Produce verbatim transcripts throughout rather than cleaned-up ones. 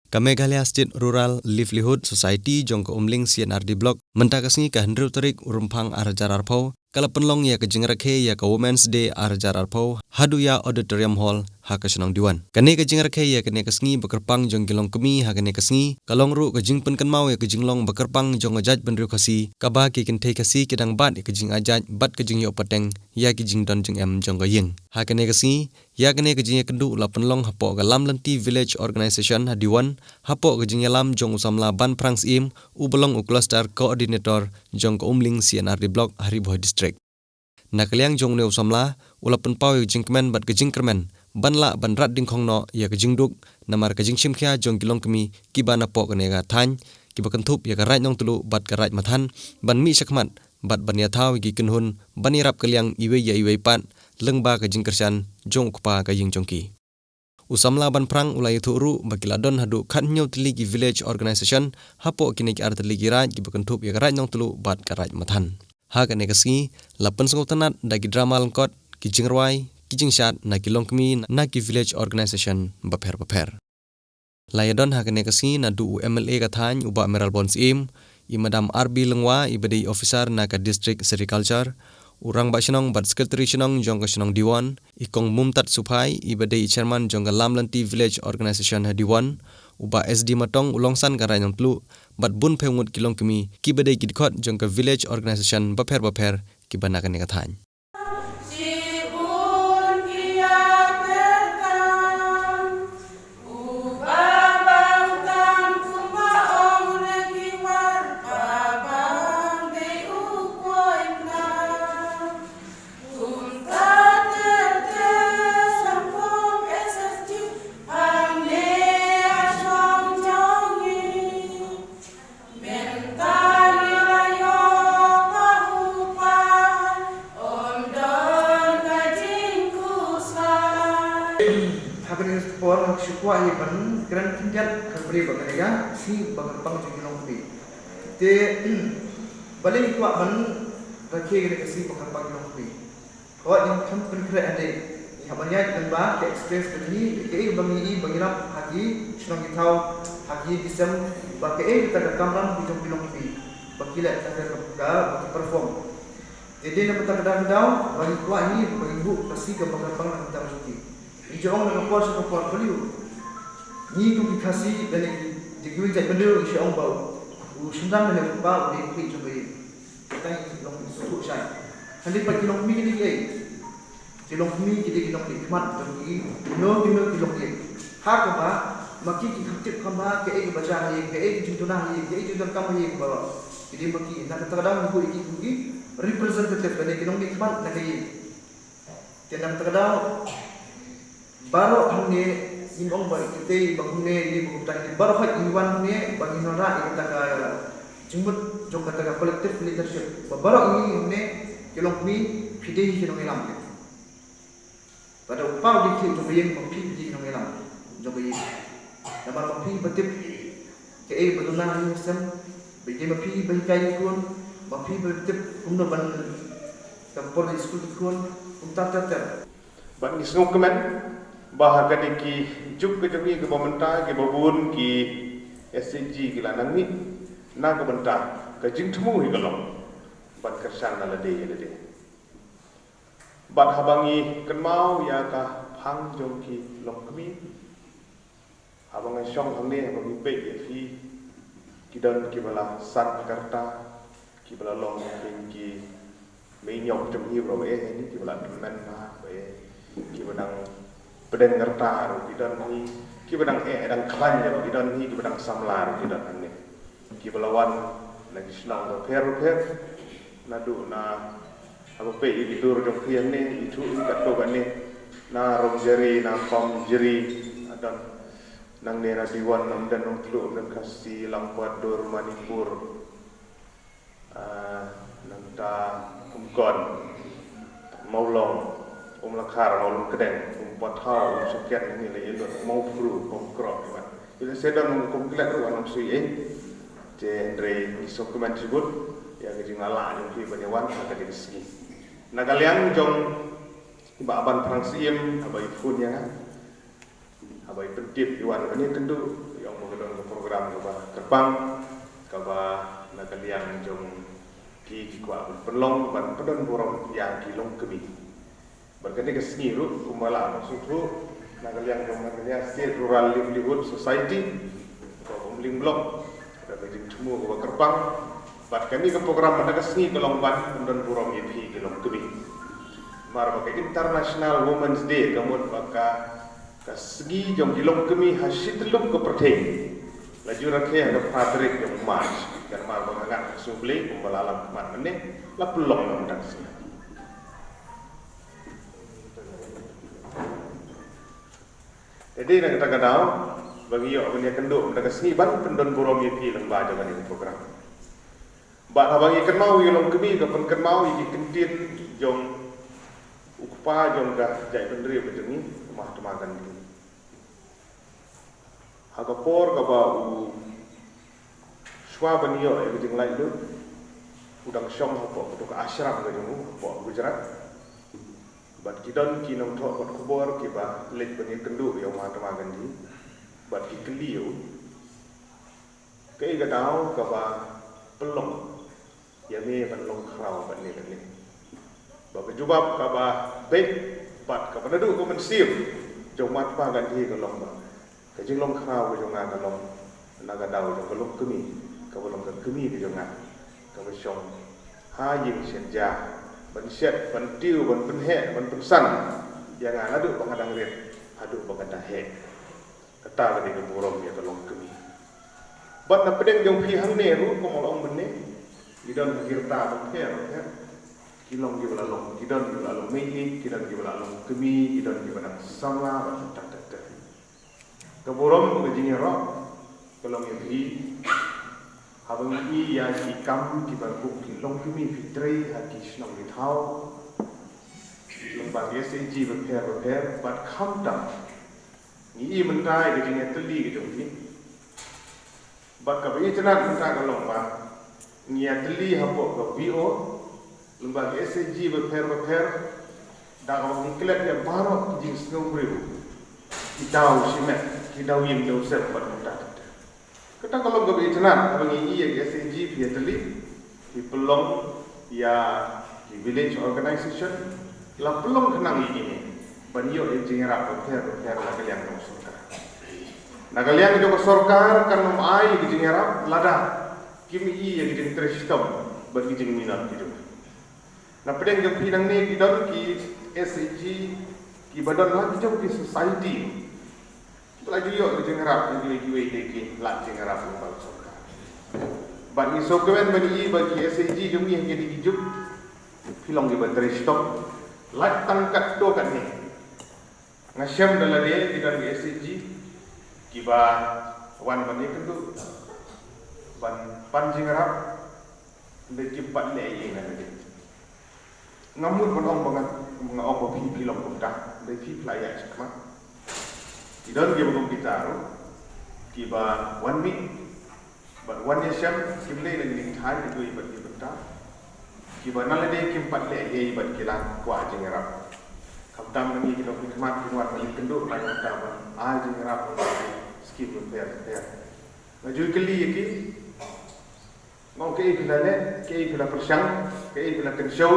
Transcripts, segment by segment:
Ka Meghalaya State Rural Livelihood Society jong ka Umling C and R D Block, mynta ka sngi ka hynriew tarik u Rymphang ar hajar arphew, ka la pynlong ïa ka jingrakhe ïa ka Women's Day ar hajar arphew, haduh ïa Auditorium Hall, ha ka shnong Diwan. Kane ka jingrakhe ïa kane ka sngi ba kyrpang jong ki longkmie ha kane ka sngi, ka long ruh ka jingpynkynmaw ïa ka jinglong ba kyrpang jong ka jaitbynriew Khasi, kaba ki kynthei Khasi ki dang bat ïa ka jingaijait, bad ka jingïoh pateng, ïa ki jingdon jingem jong ka ïing. Ha kane ka sngi, ïa kane ka jingïakynduh la pynlong hapoh ka Lamlynti Village Organization ha Diwan, hapoh ka jingïalam jong u samla Banphrang Syiem, uba long u Cluster Coordinator jong ka Umling C and R D Block ha Ri Bhoi District. Na ka liang jong une u samla, u la pynpaw ïa ka jingkmen bad ka jingkyrmen, ban lah ban rat dyngkhong noh ïa ka jingduk, namar ka jingshim khia jong ki longkmie, kiba napoh kane ka thaiñ, kiba kynthup ïa ka Raid Nongtluh bad ka Raid Mathan, ban mih shakhmat, bad ban ïathaw ïa ki kynhun, ban ïarap kylliang iwei ïa iwei pat, lyngba ka jingkyrshan, jong u kpa ka ïing jong ki. U samla Banphrang u la ïathuh ruh ba ki la don haduh khathynñiew tylli ki village organization, hapoh kine ki ar tylli ki raid kiba kynthup ïa ka Raid Nongtluh bad ka Raid Mathan. Ha kane ka sngi, la pynsngewtynnad da ki drama lyngkot, ki jingrwai, ki jingshad na ki longkmie na ki village organization bapher bapher. La ïadon ha kane ka sngi naduh u M L A ka thaiñ u Bah Mayralborn Syiem, i Madam R B Lyngwa iba dei officer na ka District Sericulture, u Rangbah Shnong bad Secretary Shnong jong ka shnong Diwan, i Kong Mumtaz Suphai iba dei i Chairman jong ka Lamlynti Village Organization ha Diwan, u Bah S D Matong u longsan ka Raid Nongtluh, bad bun phew ngut ki longkmie kiba dei ki dkhot jong ka Village Organization bapher bapher kiba na kane ka thaiñ. Mynta ngi la ïoh ba u Kpa, um don ka jingkhuslai. Ha kane ka por ngi shu kwah ïa ban kren khyndiat khatphra ba kane ka sngi ba kyrpang jong ki longkmie. Te balei ngi kwah ban rakhe kane ka sngi ba kyrpang ki longkmie. Hooid, ngim kham pynkhreh hadien. Ngi hap ban ïaid lyngba ka experience ka jong ngi, kaei ba ngi i ba ngi rap ha ki shnong ki thaw, ha ki ïing ki sem, ba kaei kata ka kamram ki jong ki longkmie, ba ki leh kata ka, ka, ba ki perform. Te dei na kata ka daw ba ngi kwah ngi, ba ngi buh ka sngi kaba kyrpang na ka bynta jong ki. Ngi ju ong na ka por sha ka por, balei ngi kum ki Khasi lane ki, ki kiwei ki jaitbynriew ngi shu ong ba u shynrang lane u kpa u dei u khlieh jong ka ïing. Kata ngi long sngewthuh shai. Hynrei pat ki longkmie ki dei kiei? Ki longkmie ki dei ki nongdie khmat jong kino kino ki longïing. Ha kaba ma ki ki tip kham bha kaei kaba jia ha ïing, kaei ka jingduna ha ïing, kaei ka jingdonkam ha ïing baroh. Ki dei ma ki, na kata ka daw ngi buh ïa ki kum ki representative lane ki nongdie khmat na ka ïing. Te na kata ka daw baroh hangne, ngim ong ba kitei ba kumne ïa ba kumta, baroh hooid ngi wan hangne ba ngin wanrah ïa kata ka jingmut jong kata ka collective leadership. Ba baroh ngi hangne ki longkmie phi dei hi ki nongïalam. Lada u kpa u dei khlieh jong ka ïing, ma phi phi dei ki nongïalam jong ka ïing. Namar ma phi ba tip kaei ba duna ha ïing ha sem, ba dei ma phi ba hikai ki khun, ma phi ba tip kumno ban, ka por leit skul ki khun, kumta ter ter. Bad ngi sngewkmen ba ha kane ki juk ka jong ngi kaba mynta, kiba bun ki S H G ki la nang mih na ka bynta ka jingthmu hi ka long ban kyrshan na lade ïa lade. Bad haba ngi kynmaw ïa ka phang jong ki longkmie, haba nga shong hangne, haba ngi peit ïa phi, ki don kiba la san ka rta, kiba la long ki mei ñiop jong ngi baroh, eh, ni kiba la tymmen bha, eh, kiba dang pdeng ka rta ruh ki don hi, kiba dang eh dang khlaiñ ruh ki don hi, kiba dang samla ruh ki don hangne. Kiba la wan na ki shnong bapher bapher, naduh na, haba peit ïa ki dur jong phi hangne, ithuh ïa katto katne, na Rong Jari, na Pam Jari, na don nangne na Diwan, na Umden Nongtluh, Umden Khasi, Langpad, Dur, Manipur. Ah, nangta Umkon, Mawlong, Umlakhar, Mawlong Kdeng, Umpathaw, Umsukhiat, ngi la ïa lut, Mawphru, Umkrok, imat. Ïa la sdang kum klet ruh nang sui eh. Te hynrei ngi sngewkmen shibun ïa ka jingala jong phi ban ïa wan ha kane ka sngi. Na ka liang jong Bah Banphrang Syiem, haba i phone ïa nga. Haba i pyntip i wan ban ïakynduh, i ong ba ka don ka program kaba kyrpang, kaba na ka liang jong ki ki kwah ban pynlong ban pyndon burom ïa ki longkmie. Bad kane ka sngi ruh kumba la ong sngewthuh na ka liang jong Meghalaya State Rural Livelihood Society, ka Umling Block, ka don ka jingthmu kaba kyrpang. Bad kane ka program mynta ka sngi ka long ban pyndon burom ïa phi ki longkmie. Namar ba ka International Women's Day ka mut ba ka ka sngi jong ki longkmie ha shi tylli ka pyrthei. La ju rakhe ha ka phra tarik jong March. Kan mar ba nga ngat ha sngewblei kumba la lam mat mynne la pynlong na mynta ka sngi. Te dei na kata ka daw ba ngi ïoh ban ïakynduh mynta ka sngi ban pyndon burom ïa phi lyngba jong kane ka program. Bad haba ngi kynmaw ïa longkmie ka pynkynmaw ïa ki kyntien jong u kpa jong ka jaitbynriew ka jong ngi, u Mahatma Gandhi. Ha ka por kaba u shuwa ban ïoh ïa ka jinglaitluid, u dang shong hapoh kato ka ashram ka jong u hapoh Gujarat. Bad ki don ki nongthoh kot khubor kiba leit ban ïakynduh ïa u Mahatma Gandhi. Bad ki kylli ïa u, kaei ka daw kaba pynlong ïa me ban long khraw bad ne bad ne. Ba ka jubab kaba beit bad kaba naduh ka mynsiem jong u Mahatma Gandhi ka long ba ka jinglong khraw ka jong nga ka long na ka daw jong ka longkmie, kaba long ka kmie ka jong nga, kaba shong ha ïing shet ja ban shet, ban tiew, ban pynheh, ban pynsan ïa nga naduh ba nga dang rit haduh ba nga da heh. Kata ka dei ka burom ïa ka longkmie. Bad na pdeng jong phi hangne ruh kumba la ong mynne, ngi don ha ki rta bapher bapher. Ki long kiba la long, ki don kiba la long mei ïeit, ki don kiba la long kmie, ki don kiba dang samla bad kumta ter ter. Ka burom ka jingïaroh ka long ïa phi. Haba ngi i ïa ki kam kiba kum ki longkmie phi trei ha ki shnong ki thaw, lyngba ki S H G bapher bapher bad khamtam ngi i mynta ïa ka jingïatylli ka jong phi. Bad kaba itynnad mynta ka long ba ngi ïatylli hapoh ka V O lyngba ki S H G bapher bapher, da kaba ngi klet ïa baroh ki jingsngewbriew, ki daw shimet, ki daw ïing daw sem bad mynta. Kata ka long kaba itynnad haba ngi i ïa ki S H G phi ïatylli, phi pynlong ïa ki village organization, la pynlong khnang ïa kine ban ïoh ïa ki jingïarap bapher bapher na ka liang jong ka sorkar. Na ka liang jong ka sorkar kan ym ai ïa ki jingïarap lada kim i ïa ki jingtrei shitom bad ki jingminot ki jong. Na pdeng jong phi nangne ki don ki S H G kiba don la ki jong ki society. Ba la ju ïoh ki jingïarap ïa kiwei kiwei de ki lad jingïarap lyngba ka sorkar. Bad ngi sngewkmen ba ngi i ba ki S H G jong ngi ha kine ki juk phi long kiba trei shitom. Lait tang katto katne. Nga shem da lade ki don ki S H G kiba wan ban ïakynduh ban pan jingïarap, hynrei kim pat leh ei ei na lade. Ngam mut ban ong ba nga, nga ong ba phi phi long kumta, hynrei phi phi la ïaid shakhmat. Ki don kiba kum kita ruh kiba wan mih bad wan ïashem, kim dei na ki thaiñ kiwei bad ki bynta, kiba na lade kim pat leh ei ei bad ki la kwah jingïarap. Khamtam na ngi ki nongmihkhmat ki wan ban ïakynduh na ka bynta ban ai jingïarap na ki skim bapher bapher. Nga ju kylli ïa ki, nga ong kaei phi la leh, kaei phi la pyrshang, kaei phi la kynshew,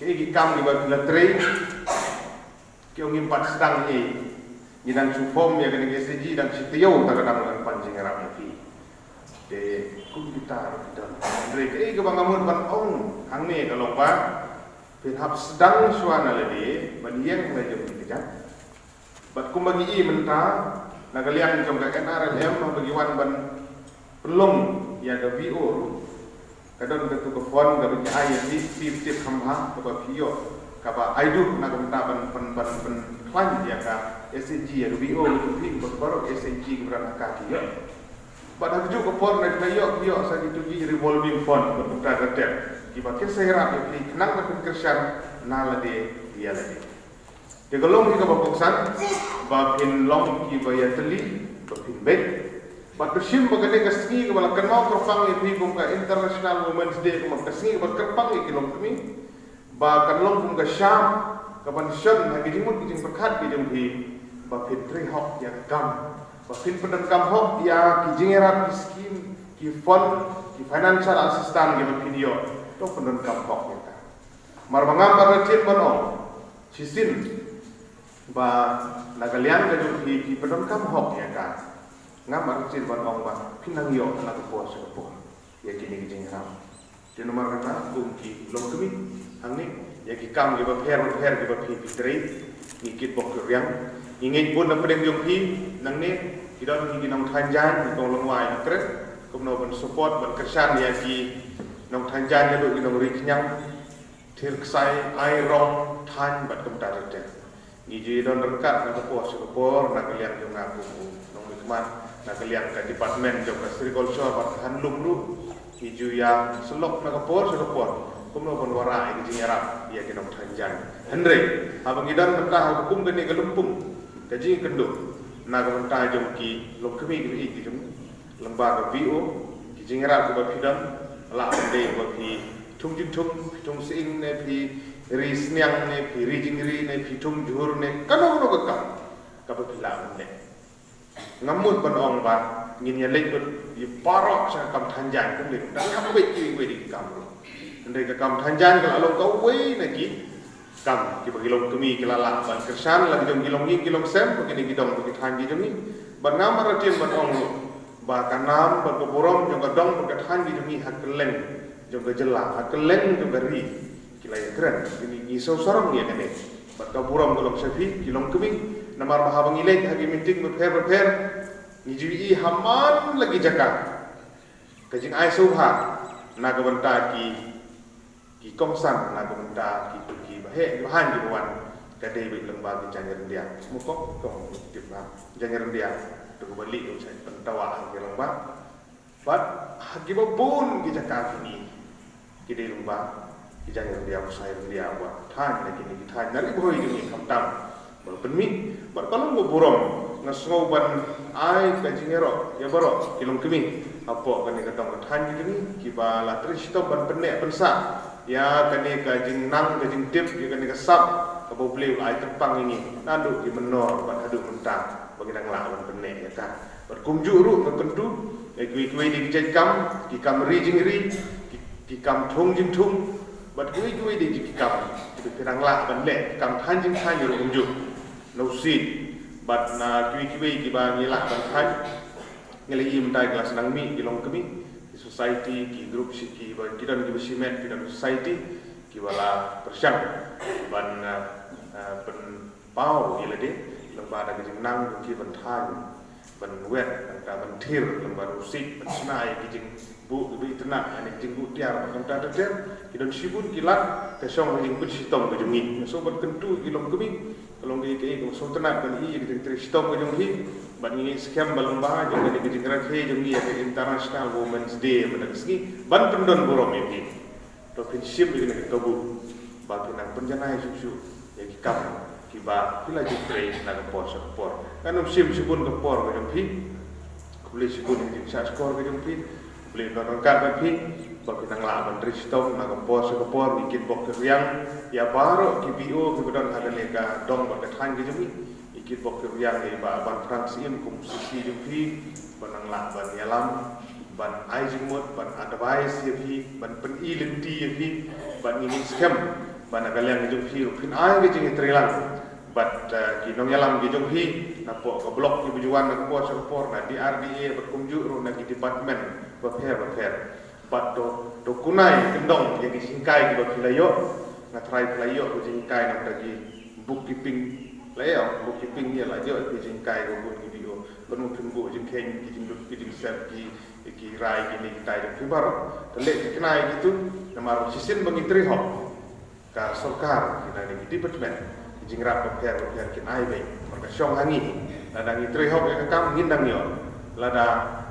kaei ki kam kiba phi la trei. Ki ong ngim pat sdang ei. Ngi dang shu form ïa kane ka S H G dang shi taïew, ta ka dang nang pan jingïarap ïa phi. Te kum kita ruh ki don. Hynrei kaei kaba nga mut ban ong hangne ka long ba phin hap sdang shuwa na lade ban ïeng la jong ki kjat. Bad kumba ngi i mynta na ka liang jong ka N R L M haba ngi wan ban pynlong ïa ka V O ruh, ka don katu ka fund kaba ngi ai ïa phi, phi tip kham bha kaba phi ïoh, kaba ai duh na ka bynta ban, ban, ban, ban pynkhlaiñ ïa ka S H G, ïa ka V O katu phi, ba baroh S H G kiba don ha ka ki ïoh. Bad ha kajuh ka por na ka ïoh, ïoh sa kitu ki revolving fund, ba kumta ka tep, kiba kin sa ïarap ïa phi khnang ba phin kyrshan na lade ïa lade. Te ka long hi kaba kongsan ba phin long kiba ïatylli, ba phin beit. Bad to shim ba kane ka sngi kaba la kynmaw kyrpang ïa phi kum ka International Women's Day, kum ka sngi kaba kyrpang ïa ki longkmie, ba kan long kum ka shap kaban shon ha ki jingmut ki jingpyrkhat ki jong phi, ba phin trei hok ïa ka kam, ba phin pyndonkam hok ïa ki jingïarap, ki skim, ki fund, ki financial assistance kiba phin ïoh. To pyndonkam hok ïa ka. Mar ba ngam artatien ban ong shisien ba na ka liang ka jong phi, phi pyndonkam hok ïa ka. Ngam artatien ban ong ba phin nang ïoh na ka por sha ka por ïa kine ki jingïarap. Te namar kata kum ki longkmie hangne, ïa ki kam kiba pher bapher kiba phi phi trei, ngi kitbok kitrwiang. Ngi ngeit bun na pdeng jong phi nangne ki don ngi ki nongthaiñ jaiñ, ngi kong longwai na kren kumno ban support, ban kyrshan ïa ki nongthaiñ jaiñ naduh ki nongri khñiang, thir ksai, ai rong, thaiñ bad kumta ter ter. Ngi ju don ryngkat na ka por sha ka por na ka liang jong nga kum u nongmihkhmat, na ka liang ka department jong ka sericulture bad ka handloom ruh. Ngi ju ïa syllok na ka por sha ka por kumno ban wanrah ïa ki jingïarap ïa ki nongthaiñ jaiñ. Hynrei haba ngi don mynta ha kum kane ka lympung ka jingkynduh na ka bynta jong ki longkmie kiba ïeit ki jong ngi, lyngba ka V O, ki jingïarap kiba phi don, lah ban dei ba phi thung jingthung, phi thung sying ne phi ri sniang ne phi ri jingri ne phi thung jhur ne kano kano ka kam kaba phi lah ban leh. Ngam mut ban ong ba ngin ïa leit bad ïa baroh sha ka kam thaiñ jaiñ, kumne da ngam beit kiwei kiwei de ki kam ruh. Hynrei ka kam thaiñ jaiñ ka la long kawei na ki kam kiba ki longkmie ki la lah ban kyrshan la ki jong ki longïing ki longsem, ba kine ki dong ba ki thaiñ ki jong ngi. Bad ngam artatien ban ong ruh ba ka nam bad ka burom jong ka dong bad ka thaiñ ki jong ngi ha kylleng jong ka jylla, ha kylleng jong ka ri, ki la ïakren. Ngi, ngi sngewsarong ïa kane. Bad ka burom ka long sha phi ki longkmie, namar ba haba ngi leit ha ki meeting bapher bapher, ngi ju ïohi ha man la ki jaka ka jingai sngewbha na ka bynta ki ki kongsan, na ka bynta ki, ki baheh ki bahaiñ kiba wan, ka dei beit lyngba ki jaiñ ryndia. Mo kong, kong tip na jaiñ ryndia, to kaba lih u sa pyntawa ha ki rangbah. Bad ha kiba bun ki jaka kine ki dei lyngba ki jaiñ ryndia, u sai ryndia uba thaiñ na kine ki thaiñ na Ri Bhoi jong ngi khamtam. Ba pynmih bad ka long ka burom, nga sngew ban ai ka jingïaroh ïa baroh ki longkmie hapoh kane ka dong ka thaiñ ka jong ngi kiba la trei shitom ban pynneh pynsah ïa kane ka jingnang ka jingtip, ïa kane ka sap kaba U Blei u la ai tyrpang ïa ngi naduh ki mynnor bad haduh mynta ba ngi dang lah ban pynneh ïa ka. Bad kumjuh ruh nga kyntu ïa kiwei kiwei de ki jait kam, ki kam ri jingri, ki, ki kam thung jingthung, bad kiwei kiwei de ki kam kiba phi dang lah ban leh, ki kam thaiñ jingthaiñ ruh kumjuh. Na u siej bad na kiwei kiwei kiba ngi lah ban thaiñ. Ngi la ïohi mynta ki la sdang mih ki longkmie, ki society, ki group shi, kiba ki don kiba shimet, ki don society kiba la pyrshang ban, ah, ah, pynpaw ïa lade lyngba da ka jingnang jong ki ban thaiñ, ban wet, ban ka, ban thir lyngba da u siej, ban shna ïa ki jingbuh kiba itynnat, ïa ki jingbuh tiar bad kumta ter ter. Ki don shibun ki lad ka shong ka jingpynshitom ka jong ngi. Nga sngewbha ban kyntu ïa ki longkmie, ka long kaei kaei kaba sngewtynnat ban ïohi ïa ka jingtrei shitom ka jong phi. Bad ngi ngeit skhem ba lyngba jong kane ka jingrakhe jong ngi ïa ka International Women's Day mynta ka sngi ban pyndon burom ïa phi. To phin shim ïa kane ka kabu ba phin nang pynjanai shuh shuh ïa ki kam kiba phi la ju trei na ka por sha ka por. Ngan ym shim shibun ka por ka jong phi. Khublei shibun ïa ka jingshah shkor ka jong phi. Khublei don ryngkat bad phi ba phi nang lah ban trei shitom na ka por sha ka por. Ngi kitbok kitrwiang ïa baroh ki B O kiba don ha kane ka dong bad ka thaiñ ka jong ngi. Ngi kitbok kitrwiang ïa i Bah Banphrang Syiem kum C C jong phi ba nang lah ban ïalam, ban ai jingmut, ban advice ïa phi, ban pyni lynti ïa phi. Bad ngi ngeit skhem ba na ka liang ka jong phi ruh phin ai ka jingïatreilang bad, eh, ki nongïalam ki jong phi napoh ka block kiba ju wan na ka por sha ka por, na D R D A bad kumjuh ruh na ki department bapher bapher. Bad to, to kunai kyndong ïa ki jinghikai kiba phi la ïoh. Nga tharai phi la ïoh ki jinghikai na bynta ki bookkeeping. La ïoh bookkeeping, ïa la ïoh ki jinghikai kiba bun ki B O. Kumno phin buh jingkheiñ, ki jingduk, ki jingsep, ki, ki rai, kine kitai jong phi baroh. To leh ki kunai kitu namar shisien ba ngi trei hok, ka sorkar, ki na ki department, ki jingïarap bapher bapher kin ai beit. Namar ka shong ha ngi, lada ngi trei hok ïa ka kam ngin dang ïoh, lada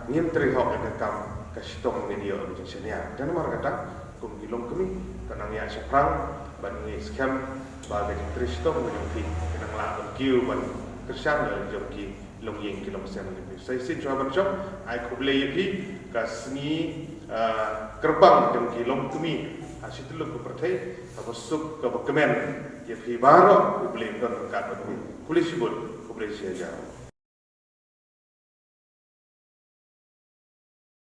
ngim trei hok ïa ka kam ka shitom ngin ïoh ka jingshaniah. Te namar kata kum ki longkmie to nang ïaid shaphrang bad ngi skhem ba ka jingtrei shitom ka jong phi kin nang lah ban kiew ban kyrshan ïa la ki jong ki longïing ki longsem. Sa shisien shuwa ban shong, ai khublei ïa phi ka sngi, ah, kyrpang jong ki longkmie ha shi tylli ka pyrthei. Kaba suk kaba kmen ïa phi baroh. U Blei un don ryngkat bad phi. Khublei shibun. Praise Jah.